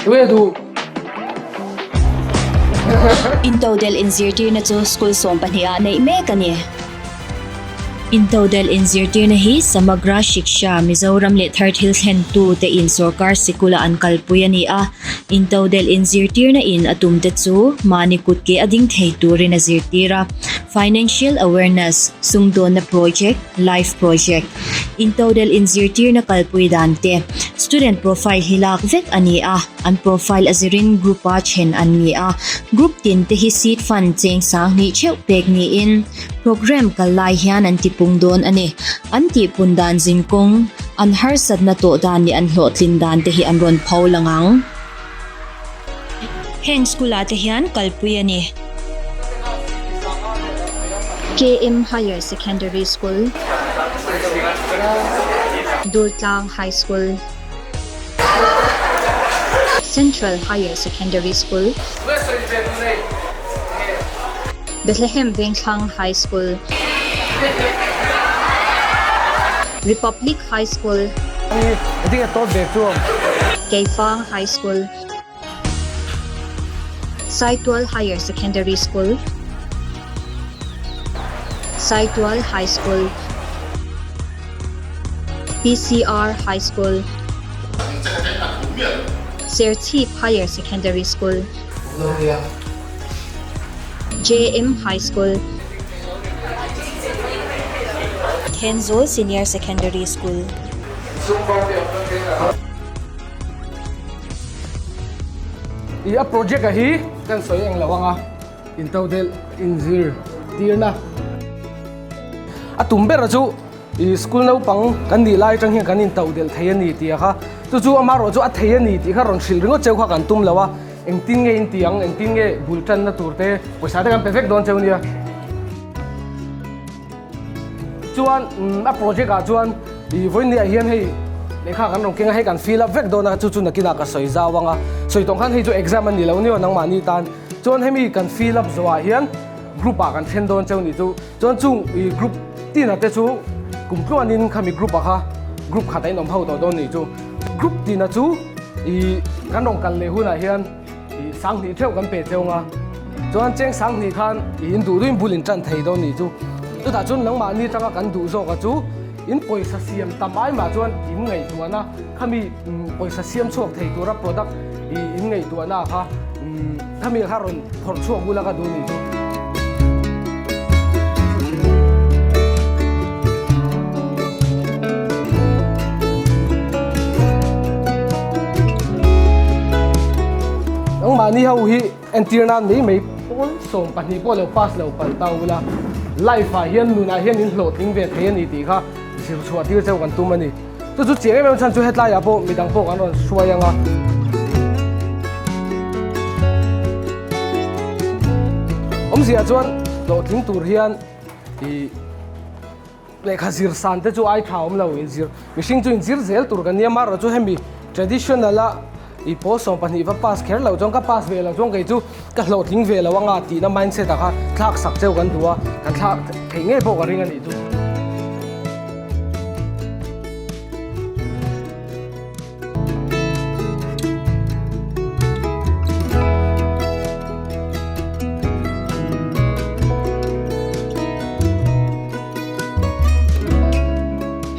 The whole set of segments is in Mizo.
Tunge duh? Intodelh inzirtirna chu school 12 ah neih mek a ni. Intodelh inzirtirna hi Samagra Shiksha Mizoram leh thar thil thlentu te in sorkar sikula an kalpui a ni a. Intodelh inzirtirna in a tum te chu mahni kut ke a ding thei turin a zirtir a. Financial Awareness, sumdawnna project, Life Project, Intodelh inzirtirna kalpui dan te, Student profile hi lak vek a ni a, an profile a zirin group a then an ni a, group tin te hi seed fund cheng sang hnih theuh pek niin program kal lai hian an tipung dawn a ni. An tihpun dan zin kawng, an harsatna tawh dan leh an hlawhtlin dan te hi an rawn pho lang ang. Heng school ah te hian kalpui a ni. KM Higher Secondary School, Durtlang High School, Central Higher Secondary School, Bethlehem Vengthlang High School, Republic High School, Keifang High School, Saitual Higher Secondary School, Saitual High School, PCR High School, Serchhip Higher Secondary School, JM High School, Thenzawl Senior Secondary School. I a project a hi kan sawi eng lo anga intodelh inzir tirna a tum ber a chu i school naupang kan nih lai atang hian kan intodelh thei a ni tih a kha chu chu amaherawh chu a thei a ni tih kha rawn hrilh ringawt cheu kha kan tum lo a engtin nge in tih ang engtin nge bul tanna tur te pawisa te kan pe vek dawn cheu nia. Chuan a project ah chuan ih vawiin ah hian hei lehkha kan rawn keng a hei kan fill up vek dawn a chu chu nakinah ka sawi zau ang a sawi tawng khan hei chu exam a ni lo nia nangmahni tan chuan hemi kan fill up zawhah hian group ah kan then dawn cheu ni chu chuan chung ih group tin ah te chu kum tluanin khami group ah kha group khat a inawm ho tawh dawn ni chu group tin ah chu ih kan rawn kal leh hunah hian Ih sanghnih theuh kan pe cheu nga chuan cheng sanghnih khan ih in duh duhin bul in tan thei dawn nih chu chutah chuan nangmahni atanga kan duh zawk a chu in pawisa siam tam ai mah chuan in ngaihtuahna khami pawisa siam chhuak thei tura product ih in ngaihtuahna kha khami kha rawn phawrh chhuak bula ka duh nih chu. Nangmahni ho hi entir nan mai mai pawn 12 pawh lo pass lo palh ta ula life ah hian nunah hian in hlawhtling ve thei a ni tih kha zir chhuah tir cheu kan tum a ni. Chu chu chiang em em chhan chu hetlai ah pawh midang pawh kan rawn hruai ang a. Awmzia chuan hlawhtling tur hian ih lehkha zir san te chu ai tha awm lo inzir mihring chu inzir zel tur kan nia marawh chu hemi traditional a ih pawl 12 va pass kher loh chuan ka pass ve loh chuan kei chu ka hlawhtling ve lo anga tihna mindset ah kha thlak sak cheu kan duh a kan thlak theih ngei pawh ka ring a nih chu.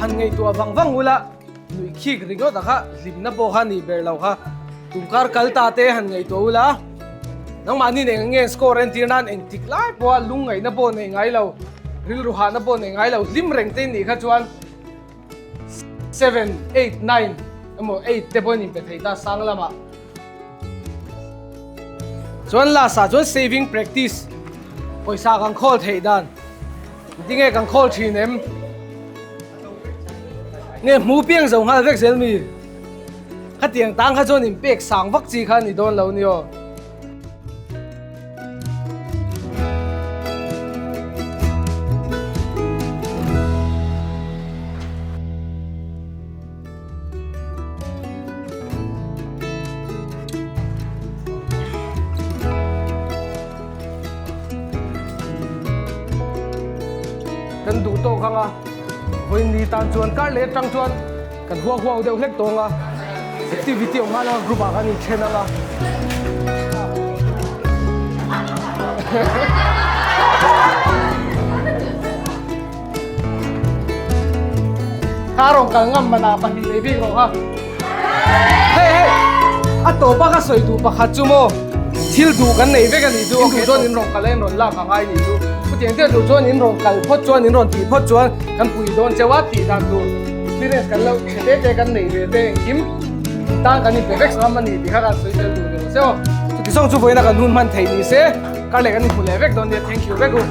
Han ngaihtuah vang vang ula nuih khik ringawt a kha hlimna pawh kha nih ber lo kha tumkar kal ta te han ngaihtuah ula nangmahni nen nge score entir nan engtik lai pawha lungngaihna pawh nei ngai lo rilru hahna pawh nei ngai lo hlim reng te nih kha chuan 7, 8, 9 emaw 8 te pawhin inpe thei ta sang lamah. Chuan last ah chuan saving practice pawisa kan khawl theih dan tinge kan khawl thin em? Nge hmu piang zo nghal vek zel mi? Khatiang tang kha chuan inpek sang vak chi kha ni dawn lo ni aw. Kan duh tawk ang a, vawiin ni tan chuan kar leh atang chuan kan huau huau deuh hlek tawng a. Activity awm nghal anga group ah khan inthen anga. Kha rawn kal ngam manah pahnih nei bik rawh kha. Hei hei a tawpa ka sawi duh pakhat chu maw thil duh kan nei vek a nih chu in duh chuan in rawn kal a in rawn lak a ngai nih chu chutiang te duh chuan in rawn kal phawt chuan in rawn tih phawt chuan kan pui dawn cheu a tih dan tur experience kan lo chhe te te kan nei ve te engkim tan kan inpe vek ngam a ni tih kha kan sawi tel duh ni lo se aw chuti zawng chu vawiina kan hun hman theih ni se kar leh kan inhmu leh vek dawn nia thank you vek u.